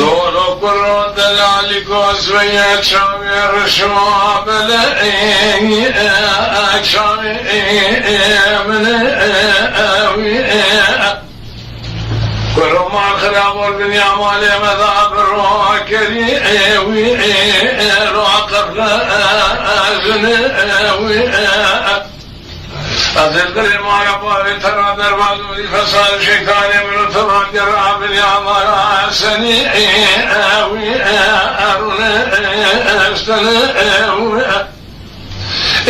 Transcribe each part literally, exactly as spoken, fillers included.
Lolo kuro delalî gozveye çavê rişma bile, çavê min ew. Kuro mal xirab ol dinya malê me da bi rokerî wî, ro qefle zin wî. Ez ê dilê mala bavê te ra derbaz û vî fesad û şeytanê min û te ra gera bilya mala senî wî erûne estene wî.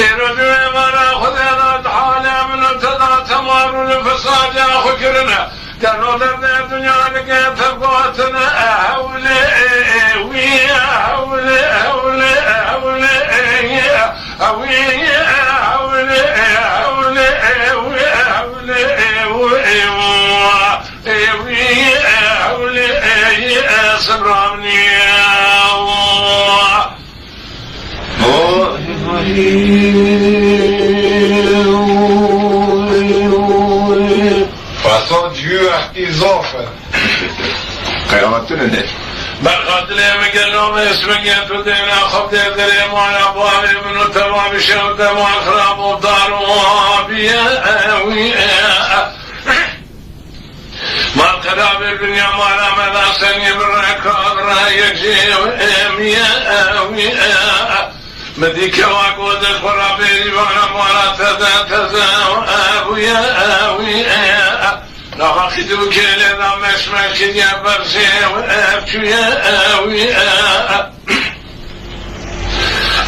Êro duê mala Xwedê da di halê min û te da temar û li fesadê xwe kirine. Gelo derdê dinya dike te gotin hewlê wî, hewlê, hewlê, hewlê, hewlê, hewlê, hewlê, hewlê, hewlê, hewlê, hewlê, sebra min e. Fasad ji wî wextî zaf e. Qeyametine ne. Berxatinê min gelo me ismingê tu dêne xwe dê derê mala bavê min û temamî şev dema xirab û dar û abiye wî. Mal xirabê dinya mala me da senî bi reka bi reyek jê emiye wî. Mi dî kewa ku di xwe ra bêrî vana mala teze teze bûye wî. Nava xîdû kêlê da meşmeş kiriye berzê ev çûye wî.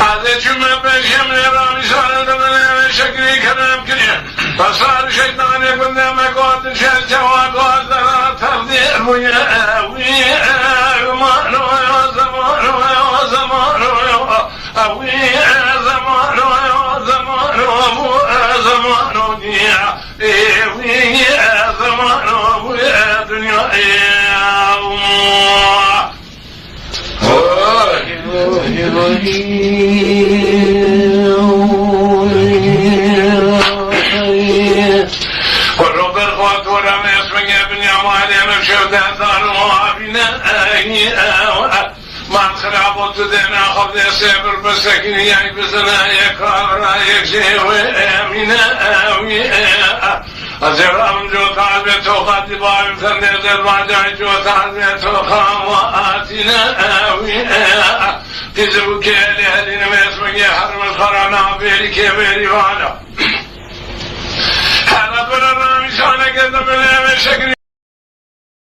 Ez ê çûme pêşê min ê ramîsane de min ê şeklî kerem kiriye. Pesar şeytanê gundê me gotin şer çawa goz dera tevdî bûye wî. Mano ya zemano ya zemano ya wî. Zemano ya zemano bu zemano diye. Wî zemano bu dinya. Kuro berxwat were mêsmingê binya malê min şev de dar û avîne. Man xirabo tu dêna xwe dê sê bir bisekînî yek bizine yek kavra yek jê wê emîne wî. Ez ê rabim cotar bê toqa dî bavim sen dê derbancay cotar bê toqa ma atîne wî. Dizim û kêlê helîne mêsmingê her min xara navbêrî kê bêrîvana. Hela bira ramîşane ke de bile şekri.